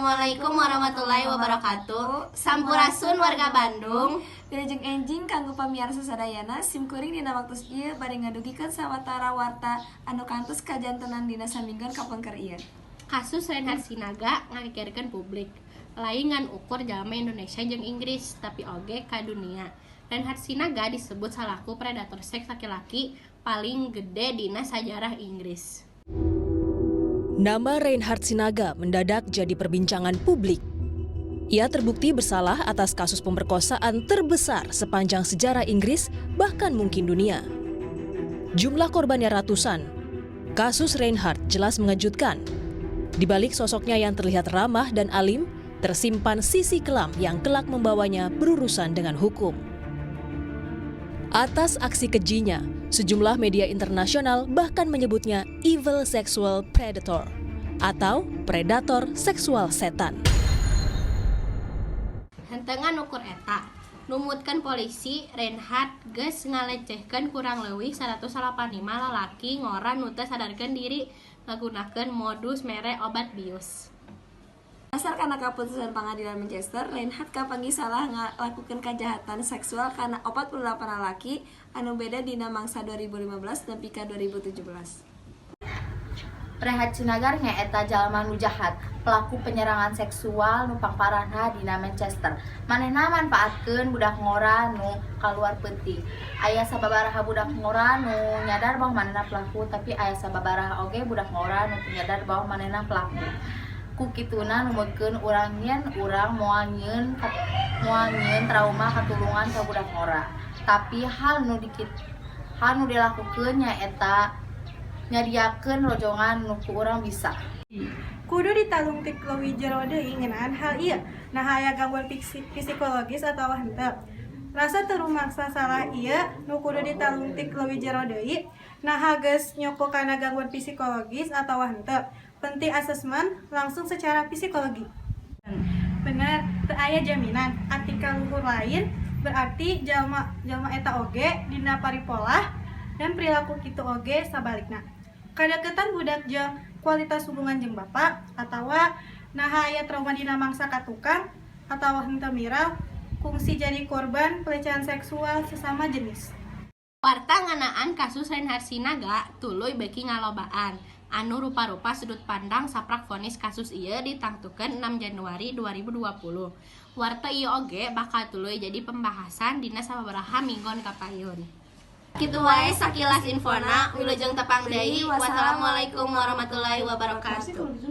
Assalamualaikum warahmatullahi wabarakatuh. Sampurasun, warga Bandung. Wilujeng enjing kanggo pamiarsa sadayana. Simkuring dina waktu ieu bade ngadugikeun sawatara warta anu kantos kajantenan dina saminggon kapengker ieu. Kasus Reinhard Sinaga ngagegerkeun publik. Lain ngan ukur jalma Indonesia jeung Inggris, tapi oge ka dunia. Reinhard Sinaga disebut salaku predator seks laki-laki paling gede dina sajarah Inggris. Nama Reinhard Sinaga mendadak jadi perbincangan publik. Ia terbukti bersalah atas kasus pemerkosaan terbesar sepanjang sejarah Inggris, bahkan mungkin dunia. Jumlah korbannya ratusan. Kasus Reinhard jelas mengejutkan. Di balik sosoknya yang terlihat ramah dan alim, tersimpan sisi kelam yang kelak membawanya berurusan dengan hukum. Atas aksi kejinya, sejumlah media internasional bahkan menyebutnya evil sexual predator atau predator seksual setan. Henteu ngan ukur eta, numutkeun polisi, Reinhard geus ngalecehkeun kurang leuwih 185 lalaki ngora nu teu sadarkeun diri ngagunakeun modus mere obat bius. Dasar kana kaputusan pangadilan Manchester, Reinhard kapanggih salah ngalakukeun kajahatan seksual kana 48 lalaki anu beda dina mangsa 2015 nepi ka 2017. Reinhard Sinaga nyaeta jalma nu jahat, pelaku penyerangan seksual nu pangparahna dina Manchester. Manehna manfaatkeun budak ngora nu kaluar peuting. Aya sababaraha budak ngora nu nyadar bahwa manehna pelaku, tapi aya sababaraha oge budak ngora nu teu nyadar bahwa manehna pelaku. Ku kituna numutkeun urang yen urang moal nyieun trauma katulungan ka budak ngora. Tapi hal nu dilakukeun nyaeta nyadiakeun rojongan nu ku urang bisa. Kudu ditalungtik leuwih jero deui ngeunaan hal ieu. Nah, aya gangguan psikologis atawa henteu. Rasa teu rumangsa salah ieu nu kudu ditalungtik leuwih jero deui. Nah, geus nyoko kana gangguan psikologis atawa henteu. Penting asesmen langsung secara psikologi. Bener, teu aya jaminan artikel luhur lain berarti jalma jalma eta oge dina paripolah dan perilaku kitu oge sabalikna. Kadeketan budak jeung kualitas hubungan jeung bapa atawa naha aya trauma dina mangsa katukang atawa henteu miral kungsi jadi korban pelecehan seksual sesama jenis. Warta ngeunaan kasus Reinhard Sinaga tuluy beuki ngalobaan. Anu rupa-rupa sudut pandang saprak vonis kasus ieu ditangtukeun 6 Januari 2020. Warta ieu oge bakal tuluy jadi pembahasan dina sababaraha minggon kapayun. Kitu wae sakilas infona, wilujeng tepang deui. Wassalamualaikum warahmatullahi wabarakatuh.